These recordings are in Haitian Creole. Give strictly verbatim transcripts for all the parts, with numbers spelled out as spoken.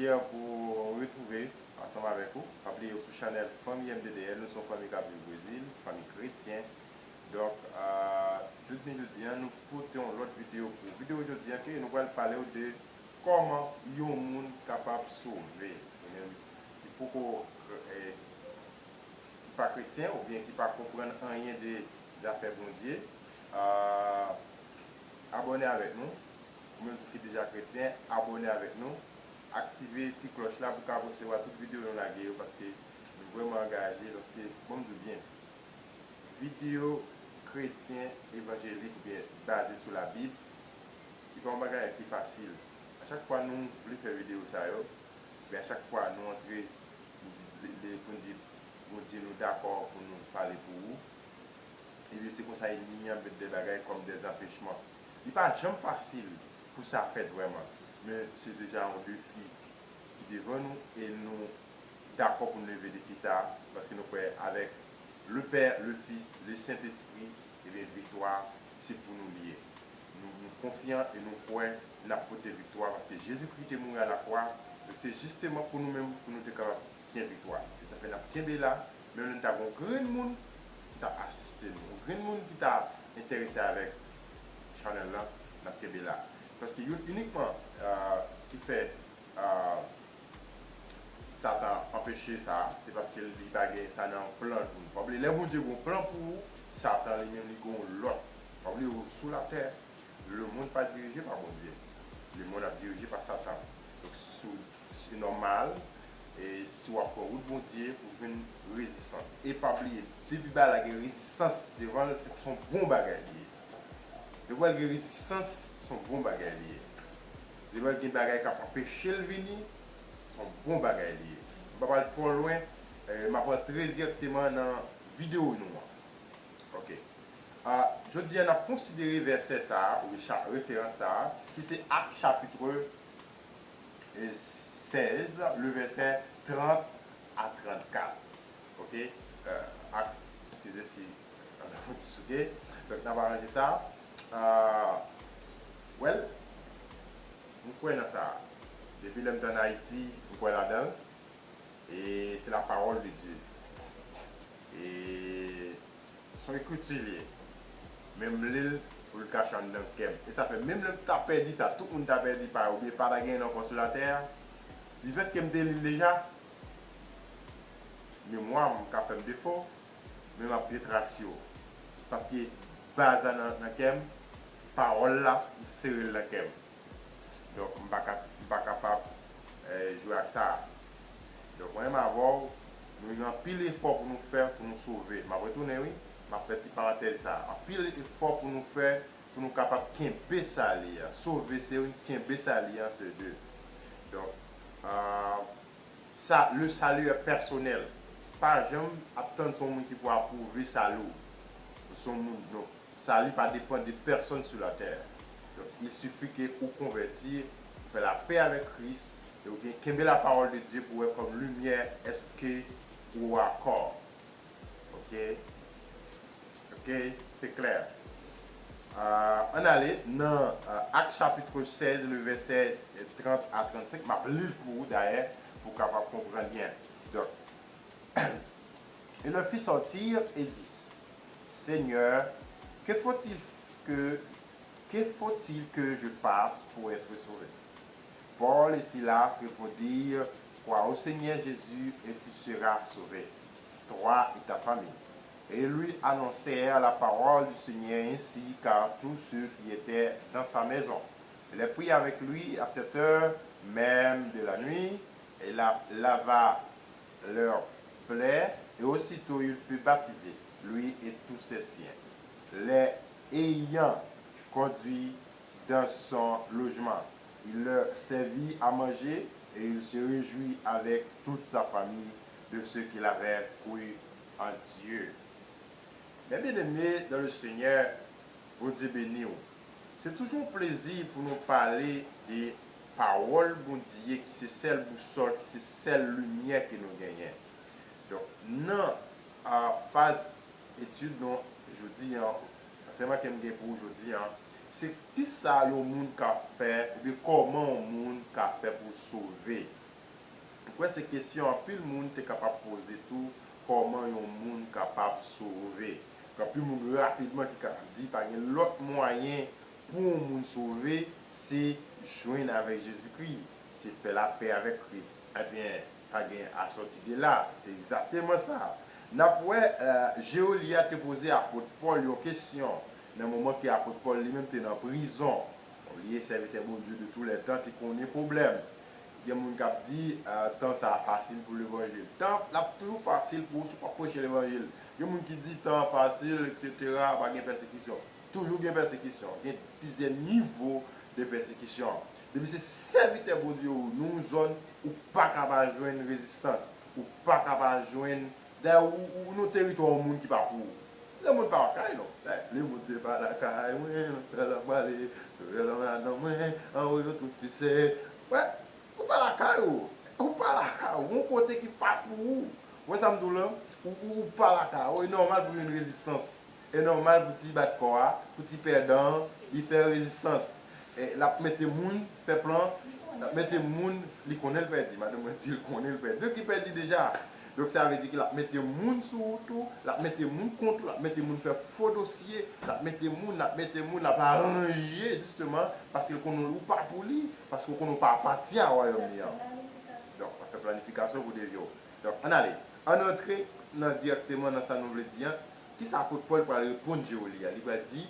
Pou retwouve ansanm avèk ou. Pa bliye ou sou chanèl Fanmi M D D L, nou se yon fanmi k ap viv Brezil, fanmi kretyen. Donk, euh, jodi, jodi a, nou pote yon lòt videyo pou ou. Videyo jodi a, ke nou pral pale w de kòman yon moun kapab sove. Ou menm ki poko, eh, ki pa kretyen oubyen ki pa konprann anyen de zafè Bondye, ah, abòne avèk nou. Ou menm tou ki deja kretyen, abòne avèk nou. Aktive ti klòch la pou w ka resevwa tout videyo nou lage yo, paske nou vrèman angaje, paske, bon, m di w byen, videyo kretyen, evanjelik oubyen baze sou Labib, li pa yon bagay ki fasil. A chak fwa nou vle fè videyo sa yo, oubyen a chak fwa nou antre, li, li, li, pou n di Bondye nou dakò pou nou pale pou ou, ebyen, se konsa ènmi an met de bagay kòm de zanpechman. Li pa janm fasil pou sa fèt vrèman, men se deja yon defi ki devan nou e nou dakò pou n leve defi sa a, paske nou kwè avèk le Père, le Fils, le Saint-Esprit, ebyen, viktwa se pou nou li ye. Nou, nou konfyan e nou kwè n ap pote viktwa, paske Jezikri te mouri a lakwa, e se jisteman pou nou menm, pou nou te kapab gen viktwa. E sa fè n ap kenbe la, menm lè n ta gen yon grenn moun ki ta asiste nou, yon grenn moun ki ta enterese avèk chanèl lan, n ap kenbe la. Paske youn inikman, euh, ki fè, euh, Satan anpeche sa, se paske li pa gen sa nan plan pou nou. Pa bliye, lè Bondye gen yon plan pou ou, Satan li menm li gen yon lòt. Pa bliye, ou sou latè, lemonn pa dirije pa Bondye. Lemonn ap dirije pa Satan. Donk, si w, se nòmal, e si w ap pran wout Bondye, pou w jwenn rezistans. E pa bliye, depi bagay la gen rezistans devan l, se yon bon bagay li ye. Depi w wè l gen rezistans, se yon bon bagay li ye. Depi w wè l gen bagay k ap anpeche l vini, se yon bon bagay li ye. M pa pral twò lwen, eh, m ap rantre dirèkteman nan videyo nou an. Ok. Ah, jodi a, n ap konsidere vèsè sa a, oubyen cha-, referans sa a, ki se Ak chapit, eh, sèz, le vèsè trant a trannkat. Ok? Euh, Ak, eskize si, euh, fon ti souke. Donk, n ap aranje sa. Euh, well, m kwè nan sa. Depi lè m t ann Ayiti, m kwè ladan l. E se la parole de Dieu. E se yon ekriti li ye. Men m li l pou l kache anndan kè m. E sa fè, menm lè m ta pèdi sa, tout moun ta pèdi pa yo, oubyen pa ta genyen l ankò sou latè a, difèt ke m te li l deja, memwa m ka fè m defo, men m ap gen tras yo. Paske baz la nan, nan kè m, pawòl la, m sere l nan kè m. Donk, m pa ka, m pa kapab, eh, jwe ak sa. Donk, mwen menm avè w, nou gen anpil efò pou nou fè pou nou sove. M ap retounen, wi. M ap fè ti parantèz sa. Anpil efò pou nou fè pou nou kapab kenbe sali an. Sove, se youn, kenbe sali an, se de. Donk, ah, sa, le salut est personnel. Pa janm ap tann se yon moun ki pou apwouve sali w. Se yon moun, non. Sali pa depann de pèsonn sou latè. Donk, il suffit ke ou konvèti, ou fè lapè avèk Kris, e ou gen, kenbe la parole de Dieu pou wè kòm limyè, èske ou akò. Ok? Ok? Se klè. Ah, ann ale nan, ah, Ak chapit sèz, le vèsè trant a trannsenk. M ap li l pou ou, dayè, pou w kapab konprann byen. Donk, et leur fit sortir et dit, Seigneur, que faut-il que, que faut-il que je fasse pour être sauvé? Paul et Silas répondirent, Crois au Seigneur Jésus et tu seras sauvé, toi et ta famille. Et ils lui annoncèrent la parole du Seigneur ainsi qu'à tous ceux qui étaient dans sa maison. Il les prit avec lui à cette heure même de la nuit, et la, lava leurs plaies, et aussitôt il fut baptisé, lui et tous ses siens. Les ayant conduits dans son logement, il leur servit à manger, et il se réjouit avec toute sa famille de ce qu'il avait cru en Dieu. Mes bien-aimés dans le Seigneur, Bondye beni w. Se toujou yon plezi pou nou pale de pawòl Bondye ki se sèl bousòl, ki se sèl limyè ke nou genyen. Donk, nan, ah, faz etid nou jodi an, ansèyman ke m gen pou ou jodi an, se kisa yon moun ka fè, oubyen kòman yon moun ka fè pou sove. M kwè se kesyon anpil moun te kapab poze tou, kòman yon moun kapab sove? Gen anpil moun rapidman ki kapab di pa gen lòt mwayen pou yon moun sove, se jwenn avèk Jezikri, se fè lapè avèk Kris. Ebyen, pa gen a sòti de la, se egzakteman sa. N ap wè, euh, Jeoli a te poze apot Pòl yon kesyon nan moman ke apot Pòl li menm te nan prizon. Li e sèvitè Bondye de tou lè tan ki konnen pwoblèm. Gen moun k ap di, ah, tan sa a fasil pou levanjil. Tan l ap toujou fasil pou ou si w pa preche levanjil. Gen moun ki di tan an fasil, etsetera, pa gen pèsekisyon. Toujou gen pèsekisyon. Gen plizyè nivo de pèsekisyon. Depi se sèvitè Bondye ou nan yon zòn, ou pa ka pa jwenn rezistans. Ou pa ka pa jwenn Dayè, ou, ou nan teritwa yon moun ki pa pou ou. Lemonn pa lakay non. Dayè, Lemonn se pa lakay mwen, fè lòm pale, fè lòm madanm mwen, anwo yo tout fise. Wè, ou pa lakay ou. Ou pa lakay ou. Yon kote ki pa pou ou. Wè sa m di w lan, ou, ou, ou pa lakay ou. E nòmal pou jwenn rezistans. E nòmal pou ti bat kò a, pou ti pèdan an, li fè rezistans. E, l ap mete moun, fè plan, l ap mete moun, li konnen l pèdi. Madanm mwen di l konnen l pèdi. Donk, li pèdi deja. Donk, sa vle di ke l ap mete moun sou wout ou, l ap mete moun kont ou, l ap mete moun fè fo dosye, l ap mete moun, l ap mete moun, l ap aranje, jisteman, paske l konnen ou pa pou li, paske w konnen ou pa apatyen a wayòm li an. Donk, w ap fè planifikasyon pou devye w. Donk, ann ale. Ann antre nan dirèkteman nan sa nou vle di an. Kisa apot Pòl pral reponn Jeoli a? Li pral di,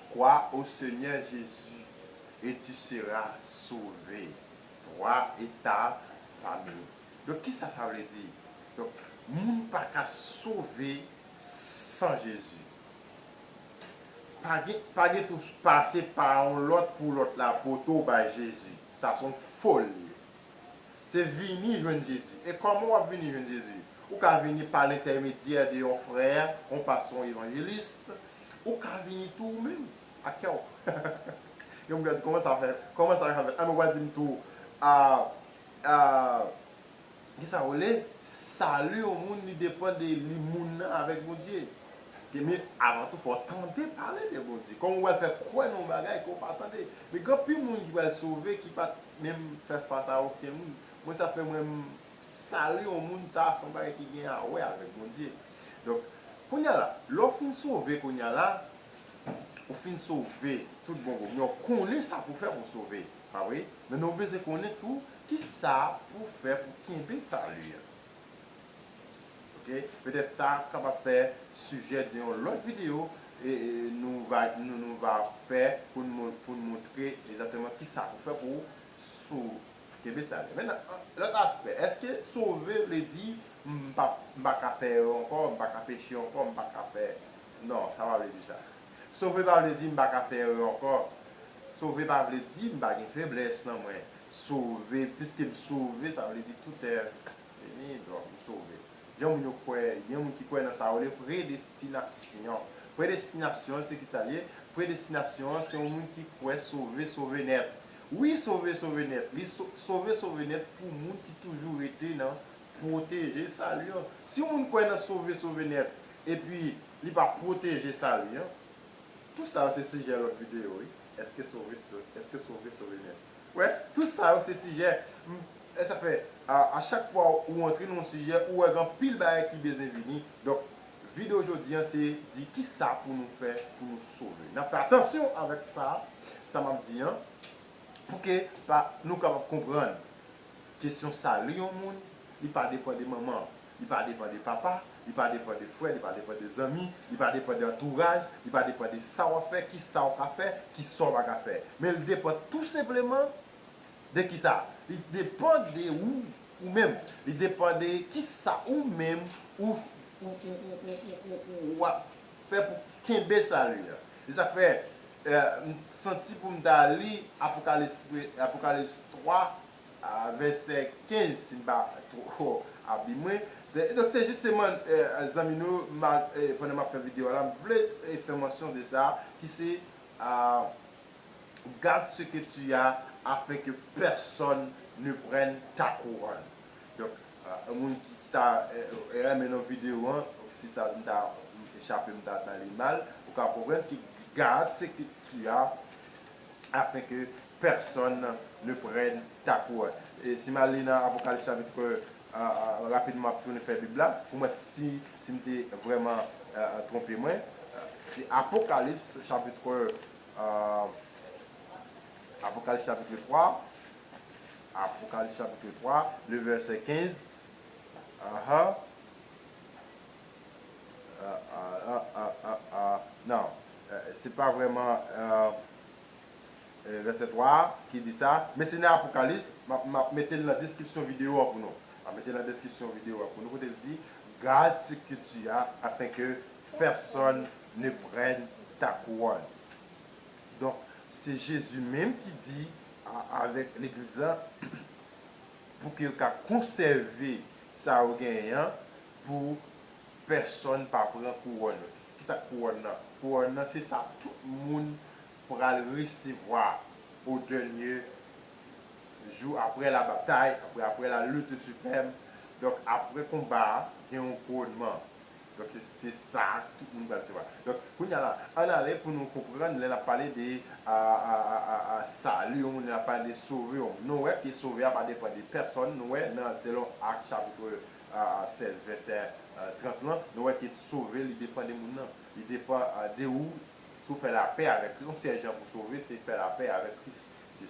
Crois au Seigneur Jésus et tu seras sauvé, toi et ta famille. Donk, kisa sa vle di? Donk, moun pa ka sove san Jezi. Pa gen, pa gen tou pase pa yon lòt pou lòt la pote w bay Jezi. Sa se yon foli. Se vini jwenn Jezi. E kòman w ap vini jwenn Jezi? Ou ka vini pa lentèmedyè de yon frè, yon pastè, yon evanjelis. Ou ka vini tou ou menm, ak kè w. Yo m gade kòman sa fè, kòman sa fè. Ann, ou pral di m tou, a, a, kisa w rele? Sali yon moun, li depann de li moun nan avèk Bondye. Ke, men avan tou, fò w tande pale de Bondye. Kòman w pral fè kwè nan yon bagay ke w pa tande? Men gen anpil moun ki pral sove, ki pa t menm fè fas a okenn moun. Mwen, sa fè mwen, m sali yon moun, sa, se yon bagay ki gen a wè avèk Bondye. Donk, kounye a la, lè w fin sove, kounye a la, ou fin sove tout bon vre, men w konnen sa pou w fè pou w sove, pa vre? Men nou bezwen konnen tou kisa pou w fè pou kenbe sali a. Oke? Petèt sa kapab fè sijè de yon lòt videyo, e, e nou va, nou, nou va fè pou n mon-, pou n montre egzakteman kisa pou fè pou w sou kenbe sali. Mentnan, lòt aspè, èske sove vle di m pa, m pa ka fè erè ankò, m pa ka peche ankò, m pa ka fè, non, sa pa vle di sa. Sove pa vle di m pa ka fè erè ankò. Sove pa vle di m pa gen feblès nan mwen. Sove, piske m sove, sa vle di tout è fini, donk m sove. Jan moun yo kwè, gen moun ki kwè nan sa yo rele predestinasyon. Predestinasyon, se ki sa l ye? Predestinasyon an, se yon moun ki kwè sove, sove nèt. Wi, sove, sove nèt. Li so-, sove, sove nèt pou moun ki toujou rete nan pwoteje sali an. Si yon moun kwè nan sove, sove nèt, epi li pa pwoteje sali an, tout sa yo se sijè lòt videyo, wi. Èske sove, èske sove, sove nèt? Wè, tout sa yo se sijè. M, e sa fè, a, a chak fwa ou antre nan yon sijè, ou wè gen anpil bagay ki bezwen vini. Donk, videyo jodi an se di kisa pou nou fè pou nou sove. N ap fè atansyon avèk sa, sa m ap di an, pou ke pa, nou kapab konprann. Kesyon sali yon moun, li pa depann de manman, li pa depann de papa, li pa depann de frè, li pa depann de zanmi, li pa depann de antouraj, li pa depann de sa w ap fè, ki sa w ka fè, ki sa w pa ka fè. Men l depann tou senpleman de ki sa? Li depann de ou, ou menm. Li depann de ki sa ou menm ou, ou, ou ap fè pou kenbe sali a. Se sa k fè, eh, m santi pou m ta li Apokalips, Apokalips twa, a, vèsè kenz, si m pa twò abime. Donk, se jisteman, eh, zanmi nou, m a, eh, pandan m ap fè videyo a la, m vle, eh, fè mansyon de sa, ki se, a, Garde ce que tu as afin que personne ne prenne ta couronne. Donk, a, moun ki, ki ta, eh, eh, renmen nan videyo an, si sa, m ta, m te chape, m ta, ta li mal, ou ka konprann ki garde ce que tu as afin que personne ne prenne ta couronne. E si m al li nan Apokalips chapit, euh, euh, rapidman, m ap tounen fè Bib la, pou mwen, si, si m te vrèman, euh, euh, twonpe mwen, euh, se Apokalips chapit, euh, Apokalips chapit twa, Apokalips chapit twa, le vèsè kenz. Aha. Ah, ah, ah, ah, ah, ah. Non, euh, se pa vrèman, euh, euh, vèsè twa a ki di sa, men se nan Apokalips, m ap, m ap mete l nan deskripsyon videyo a pou nou. M ap mete l nan deskripsyon videyo a pou nou, kote l di, garde ce que tu as, afin que personne ne prenne ta couronne. Donk, se Jezi menm ki di a, avèk legliz la, pou ke yo ka konsève sa yo genyen an, pou pèsonn pa pran kouwòn yo. Kisa k kouwòn nan? Kouwòn nan, se sa tout moun pral resevwa au dernier jour, après la bataille, après, après la lutte suprême. Donk, apre konba a, gen yon kouwònman. Donk, se, se sa tout moun pral resevwa. Donk, kounye a la, ann ale pou nou konprann, lè n ap pale de, a, a, a, a, a, sali yon moun, lè n ap pale de sove yon moun. Nou wè ke sove a pa depann de pèsonn, nou wè nan, selon Ak chapit, a, a, sèz, vèsè, a, trant lan, nou wè ke sove, li depann de moun nan. Li depann, a, de ou, si w fè lapè avèk Kris. Yon sèl jan pou sove, se fè lapè avèk Kris. Se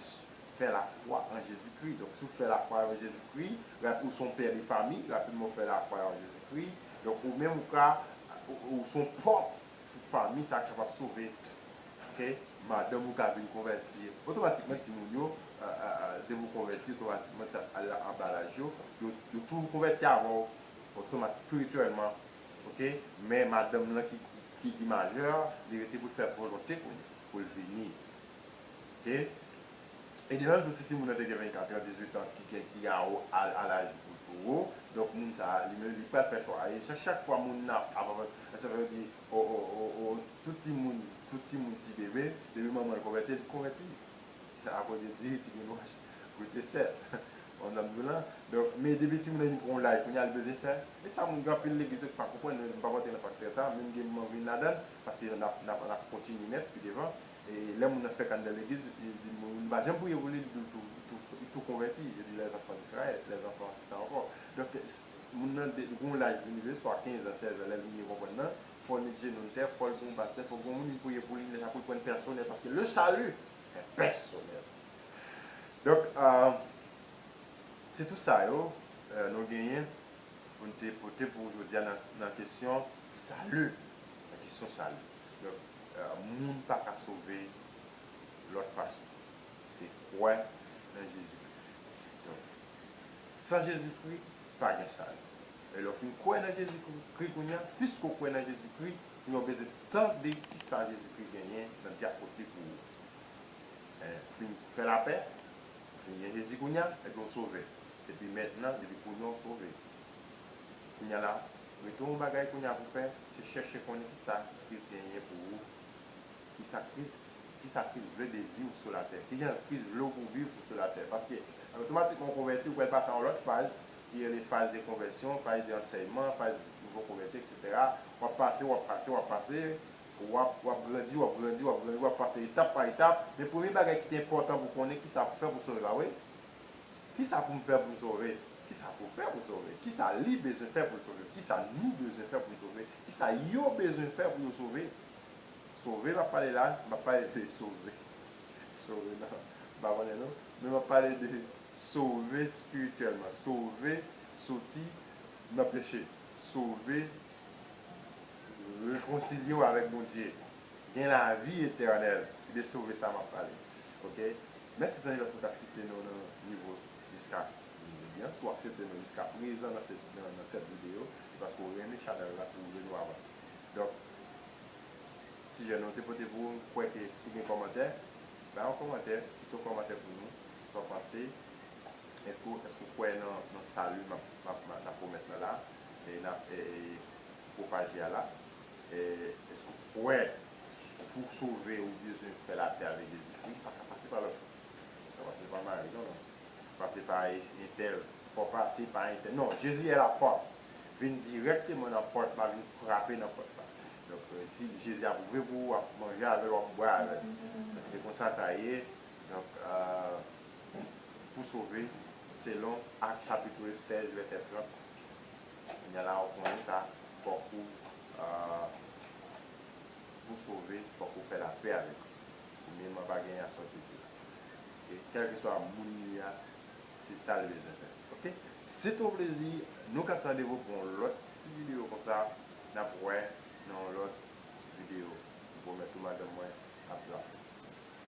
fè lafwa an Jezikri. Donk, si w fè lafwa an Jezikri, rap-, ou se yon pè de fanmi, rapidman w fè lafwa an Jezikri. Donk, ou menm ou ka, ou, ou se yon pòt pou fanmi sa kapab sove. Oke? Madanm ou ka vin konvèti. Otomatikman, timoun yo, a, a, a, depi w konvèti, otomatikman, sa al anba laj yo. Yo, yo toujou konvèti avè w, otomatik, espirityèlman. Oke? Men madanm lan ki, ki, ki majè, li rete pou l fè volonte kounye a, pou l vini. Oke? E de menm tou, si timoun nan te gen vennkat an, dizuit an, ki gen, ki a, a, a laj pou, pou ou, donk moun sa a, li menm, li pral fè chwa. E chak, chak fwa moun nan ap, ap, ap, sa vle di, o, o, o, o, tout timoun, tout timoun ti bebe, depi manman l konvèti, li konvèti. Akoz yo di, ti grenwòch rete sèl. Konprann sa m di w lan? Donk, men depi timoun nan vin pran yon laj, kounye a l bezwen fè. E sa moun gen anpil legliz yo ki pa konprann, men m p ap antre nan faktè sa, men m gen m anvi vin ladan l, paske n ap, n ap, n ap kontinye nèt pi devan. E lè moun nan fèk anndan legliz, li di, moun pa janm priye pou li, li tou, tou, tou, tou konvèti, yo di les enfants d'Israël, les enfants, se sa ankò. Donk, moun nan, de, gon laj li rive, swa kenz an, sèz an, lè l vin konprann nan, fò l met jenou l tè, fò l gon pastè, fò gon moun vin priye pou li, lè sa pou l pran l pèsonèl, paske le salut est personnel. Donk, euh, se tout sa yo, euh, nou genyen pou n te pote pou jodi a nan, nan kesyon sali, nan kesyon sali. Donk, euh, moun pa ka sove lòt fason. Se kwè nan Jezikri. Donk, san Jezikri, pa gen sali. E lè w fin kwè nan Jezikri kounye a, piske w kwè nan Jezikri, kounye a w bezwen tande kisa Jezikri genyen nan di akote pou ou. Eh, fin fè lapè, fin gen Jezi kounye a, epi w sove. Epi mentnan, depi kounye a w sove. Kounye a la, rete yon bagay kounye a pou fè, se chèche konnen kisa Kris genyen pou ou. Kisa Kris, kisa Kris vle de vi w sou latè. Kijan Kris vle w pou viv ou sou latè. Paske, otomatikman w konvèti, ou pral pase a yon lòt faz, ki rele faz de konvèsyon, faz de ansèyman, faz nouvo konvèti, etsetera. W ap pase, w ap pase, w ap pase, w ap, w ap grandi, w ap grandi, w ap grandi, w ap pase etap pa etap. Men premye bagay ki te enpòtan pou konnen kisa pou fè pou sove, pa vre? Kisa pou m fè pou m sove? Kisa pou fè pou sove? Kisa li bezwen fè pou l sove? Kisa nou bezwen fè pou n sove? Kisa yo bezwen fè pou yo sove? Sove, m ap pale la, m ap pale de sove. Sove, non, m pa konnen non. Men m ap pale de sove espirityèlman. Sove, soti nan peche. Sove, rekonsilye w avèk Bondye, gen lavi etènèl. Se de sove sa m ap pale. Oke? Mèsi, zanmi, paske w t aksepte nou nan nivo jiska jodi a. Si w aksepte nou jiska prezan nan sèt, nan, nan sèt videyo, se paske w renmen chanèl la, ke w vle nou avanse. Donk, sijè nou te pote pou ou, m kwè ke si w gen kòmantè, bay yon kòmantè, kite yon kòmantè pou nou, sa w panse, èske, èske w kwè nan, nan sali m ap, m ap, m ap, n ap pwomèt lan la, e n ap, e, e, pwopaje a la? E, èske w kwè pou w sove, ou bezwen fè lapè avèk Jezikri? Pa ka pase pa lòt bò. Sa pase pa mari, non, non. Pase pa entèl. Fò pase pa entèl. Non, Jezi è la pòt. Vin dirèkteman nan pòt la, vin frape nan pòt la. Donk, euh, si Jezi ap ouvri pou ou, w ap manje avè l, w ap bwè avè l. Donk, se konsa sa ye. Donk, euh, pou sove, Selon Ak chapit sèz, vèsè trant, kounye a la, ou konnen sa, fòk ou, euh, pou sove, fòk ou fè lapè avèk Kris. Ou menm pa genyen asòti di la. Ok? Kèlkeswa moun li a, se sa l bezwen fè. Ok? Se te yon plezi, nou ka se randevou pou yon lòt ti videyo konsa.